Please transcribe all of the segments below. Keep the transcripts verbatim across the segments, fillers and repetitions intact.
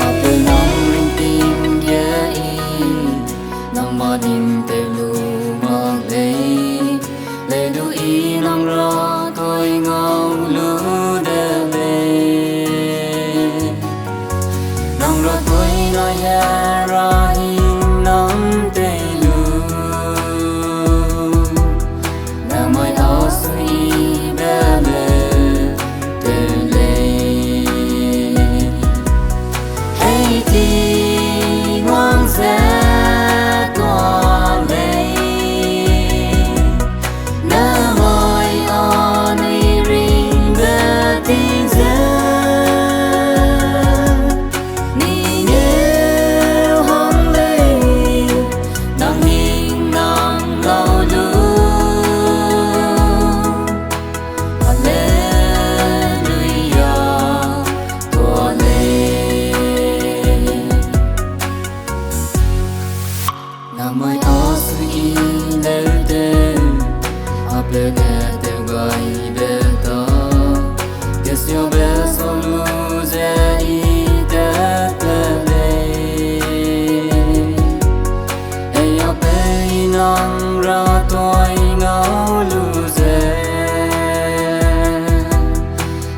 Ape nang ringting ge i, nang ma ning tew lu mak lei, lei du i nang ra toi ngau lu de lei. Nang ra toi nai he ra i nang tei lu, namai a sui be le te lei. Hei Tingwang ze tua lei, namai anui ringbe ting ze. Ni ngeu hang lei, nang ning nang lau lu. Haleluya, tua lei. Namai a sui i leu tew, ape ne tew gaibe ta, kesiabe sau lu ze i tat te lei. Ei ape i nang ra toi ngau lu ze,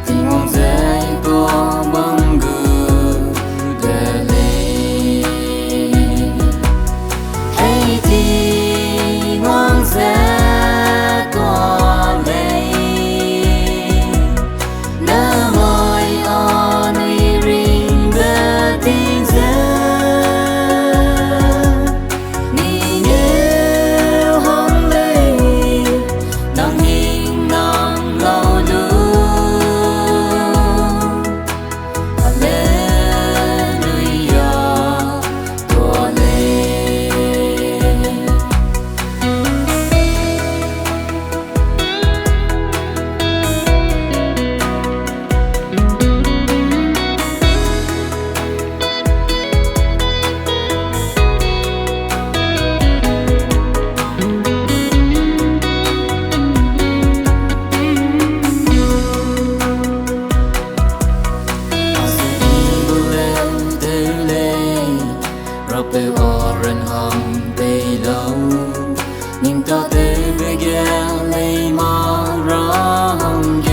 Tingwang ze i tuâ bam gu de lei. Hei Tingwang ze tua lei, namai anui ringbe ting ze. Ni ngeu hang lei, nang ning nang lau lu. Haleluya, tua lei. Asu i gu leu tew lei, Rapeu a ran hang pei lau, ning tâtewbe ge lei ma ra hangge.